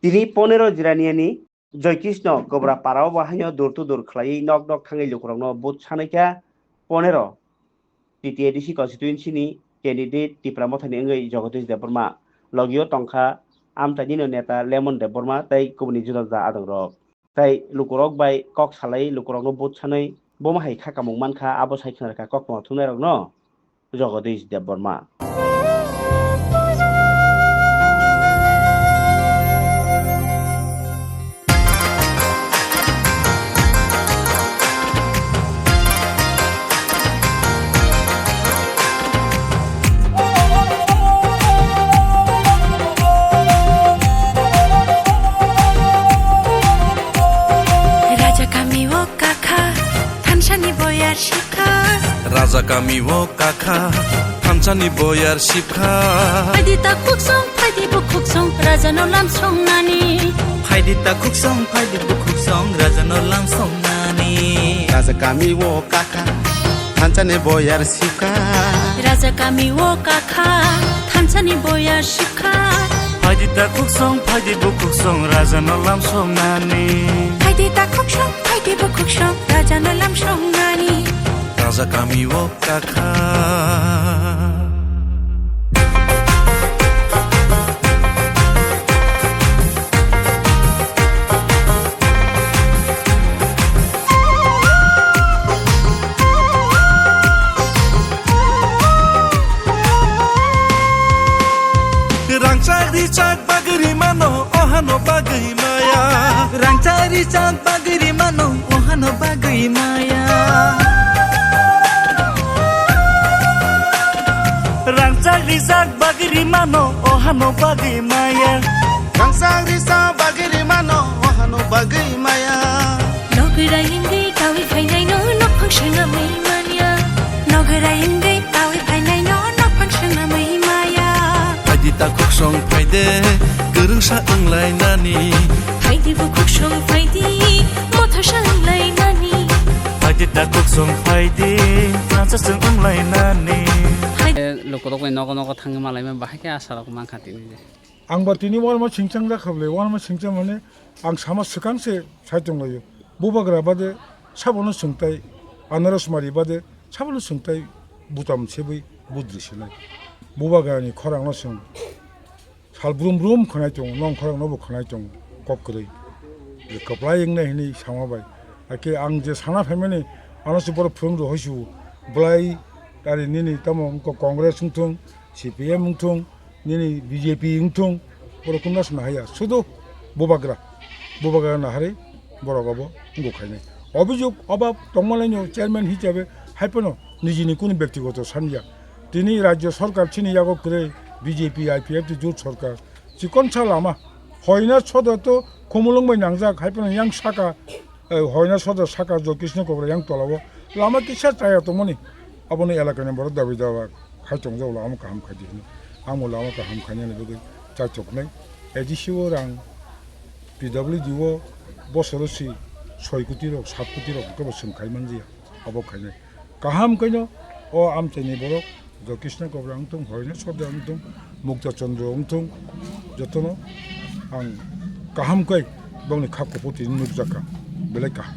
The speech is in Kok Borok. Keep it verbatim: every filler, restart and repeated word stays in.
Tini ponero Jiraniani Joy Krishna Kobra parao bo haino dur to dur khlaiwi nok nok thangwi lukurokno vote sanai kha. Ponero T T A D C constituency ni candidate Tipra Mothani wngwi Jagadish Debbarma, logio tongkha amchainino neta Lemon Debbarma tei kubuni juda juda adongrok. Tei lukurok bai kok salai lukurokno vote sanwi bomo hai kha kamung mankha, abo sai khna rwkha kokma thumnairokno Jagadish Debbarma. Raja kami o kakha, thansani boyar shikha. Raja kami o kakha, thansani boyar shikha. Phaidi ta khuksong, phaidi bukhuksong, raja no lam songnani. Phaidi ta khuksong, phaidi bukhuksong, raja no lam songnani. Raja kami o kakha, thansani boyar shikha. Raja kami o kakha, thansani boyar shikha. Phaidi ta khuksong, phaidi bukhuksong, raja no lam songnani. Phaidi ta khuksong, phaidi bukhuksong, raja no lam songnani. Raja kami o kakha. Rangchak richak bagwi rimano, ohano bagwi maya. Rangchak richak bagwi rimano, ohano bagwi maya. Rangchak richak bagwi rimano, ohano bagwi maya. Rangchak richak bagwi rimano, ohano bagwi maya. Nogwrai wngwi tawi phainaino, nokphang swnamwi manya. Nogwrai wngwi tawi phainaino, nokphang swnamwi maya. Phaidi ta khuksong phaide, kwrwngsa wnglainani. Phaidi bukhuksong phaidi, mothosa wnglainani. Phaidi ta khuksong phaidi, thansaswng wnglainani. Lukurokni nogo nogo thangwi malaima bahai khe asarok mankha tini je. Ang ba tini uanama singchang jak kha bwle, uanama singchang mane ang sama swkang se sai tonglaio. Bubagra bade sabono swngtai, anaros mari bade sabono swngtai butam sebwi budri sinai. Bubagrani khorangno swng sal brum brum khwnai tongo, nong khorangno bo khwnai tongo, kok kwrwi. Je kwplai wngnai hwnwi sama bai. Hakhe ang je sana phaimani, ano se borok phwrwng rw hoi su, bwlai ari nini tamo wngkha Congress wngthung, C P M wngthung, nini B J P wngthung, borok kunu aswk nahaiya. Sudu bubagra, bubagra naharwi borok obo wngkha khainai. Obijok oba tongmalaino chairman hisabe haiphano nijini kunu bektigoto sanya. Tini rajyo sorkar chini yago kwrwi B J P, I P F T jot sorkar. Chikonsa lama, hoina soda to khumulwng bai nangjak, haiphano yang saka, eh, hoina soda saka Joy Krishna Kobra yang tolao lama kisa chaya tongmani, abono elakani borok dabi dawa khai tongjak, lama kaham khaidi hwnwi. Ang bo lama kaham khainani bagwi chaichoknai. A D C o rang, P W D o bosoro si soi koti rok, sat koti rok hwnkhe bo chwng khai manliya, abo khainai. Kaham khe no o amchaini borok Joy Krishna Kobra wngthung, Hoyna Sodra wngthung, Mukta Chandra wngthung, jotono ang kaham khe bongni kha kuphur tini nukjakha, belai kaham.